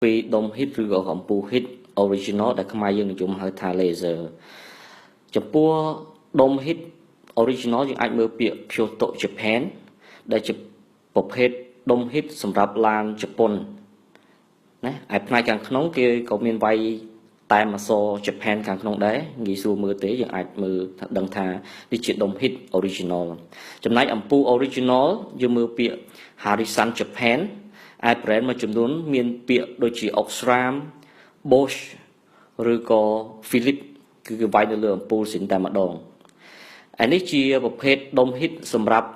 ពីដុំ HEAT ឬក៏អំពូល HEAT original ដែលខ្មែរយើងនិយមហៅថា laser ចំពោះដុំ HEAT original យើងអាចមើលពាក្យ Kyoto Japan ដែលជាប្រភេទដុំ HEAT សម្រាប់ឡានជប៉ុនណាឯផ្នែកខាងក្នុងគេក៏មានវាយតែមអក្សរ Japan ខាងក្នុងដែរងាយស្រួលមើលទេយើងអាចមើលដឹងថានេះជាដុំ HEAT original ចំណែកអំពូល original យើងមើលពាក្យ Harrison Japan ឯ brand មួយចំនួនមានពាក្យដូចជា Osram Bosch ឬក៏ Philips គឺគេវាយនៅលើអំពូលស៊ីនតែម្ដងឯនេះជាប្រភេទដុំ HEAT សម្រាប់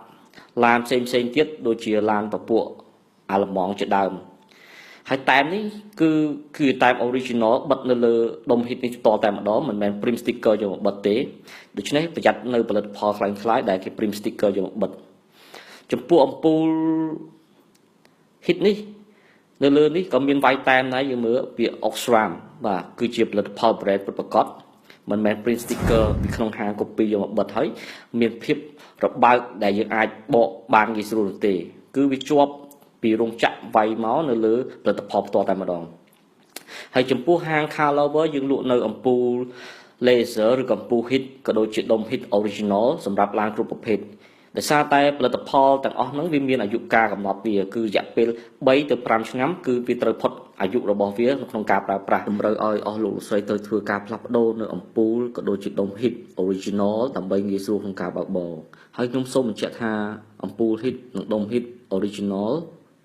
ឡានផ្សេងផ្សេងទៀតដូចជាឡានពពួកអាល្លឺម៉ង់ជាដើមហើយតែមនេះគឺតែម original បិទនៅលើដុំ HEAT នេះផ្ទាល់តែម្ដងមិនមែន print sticker យកមកបិទទេដូច្នេះប្រយ័ត្ននៅផលិតផលក្លែងៗដែលគេ print sticker យកមកបិទចំពោះអំពូល HEAT នេះនៅលើនេះក៏មានវាយតែមដែរយើងមើលពាក្យ Osram បាទគឺជាផលិតផល brand ពិតប្រាកដមិនមែន print sticker ពីក្នុងហាង copy យកមកបិទហើយមានភាពរបើកដែលយើងអាចបកបានងាយស្រួលនោះទេគឺវាជាប់ពីរោងចក្រវាយមកនៅលើផលិតផលផ្ទាល់តែម្ដងហើយចំពោះហាង Car Lover យើងលក់នៅអំពូល laser ឬកំពូល HEAT ក៏ដូចជាដុំ HEAT original សម្រាប់ឡានគ្រប់ប្រភេទដោយសារតែផលិតផលទាំងអស់ហ្នឹងវាមានអាយុកាលកំណត់វាគឺរយៈពេល3ទៅ5ឆ្នាំគឺវាត្រូវផុតអាយុរបស់វានៅក្នុងការប្រើប្រាស់តម្រូវឲ្យអស់លោកលោកស្រីត្រូវធ្វើការផ្លាស់ប្ដូរនៅអំពូលក៏ដូចជាដុំ HEAT original ដើម្បីងាយស្រួលក្នុងការបើកបរហើយខ្ញុំសូមបញ្ជាក់ថាអំពូល HEAT និងដុំ HEAT original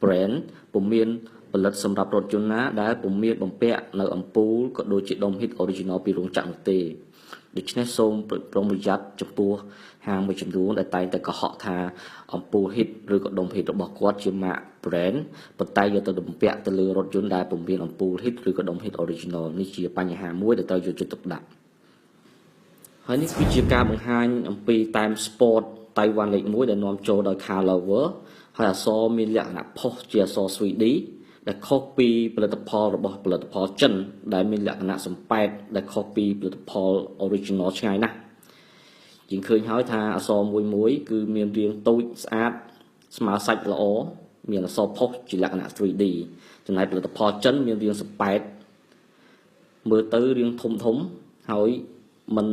brand ពុំមានផលិតសម្រាប់រថយន្តណាដែលពុំមានបំពាក់នៅអំពូលក៏ដូចជាដុំ HEAT original ពីរោងចក្រនោះទេដូច្នេះសូមប្រុងប្រយ័ត្នចំពោះហាងមួយចំនួនដែលតែងតែកុហកថាអំពូល HEAT ឬក៏ដុំ HEAT របស់គាត់ជាម៉ាក brand ប៉ុន្តែយកទៅបំពាក់ទៅលើរថយន្តដែលពុំមានអំពូល HEAT ឬក៏ដុំ HEAT original នេះជាបញ្ហាមួយដែលត្រូវយកចិត្តទុកដាក់ហើយនេះគឺជាការបង្ហាញអំពីតែម sport តៃវ៉ាន់លេខ1ដែលនាំចូលដោយ Car Lover ហើយអក្សរមានលក្ខណៈផុសជាអក្សរ 3D ដែលខុសពីផលិតផលរបស់ផលិតផលចិនដែលមានលក្ខណៈសំប៉ែតដែលខុសពីផលិតផល original ឆ្ងាយណាស់យើងឃើញហើយថាអក្សរមួយមួយគឺមានរាងតូចស្អាតស្មើសាច់ល្អមានអក្សរផុសជាលក្ខណៈ 3D ចំណែកផលិតផលចិនមានរាងសំប៉ែតមើលទៅរាងធំធំហើយมัน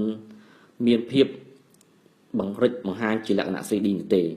មានភាពបង្រិចបង្ហាញជាលក្ខណៈ 3D នោះទេ។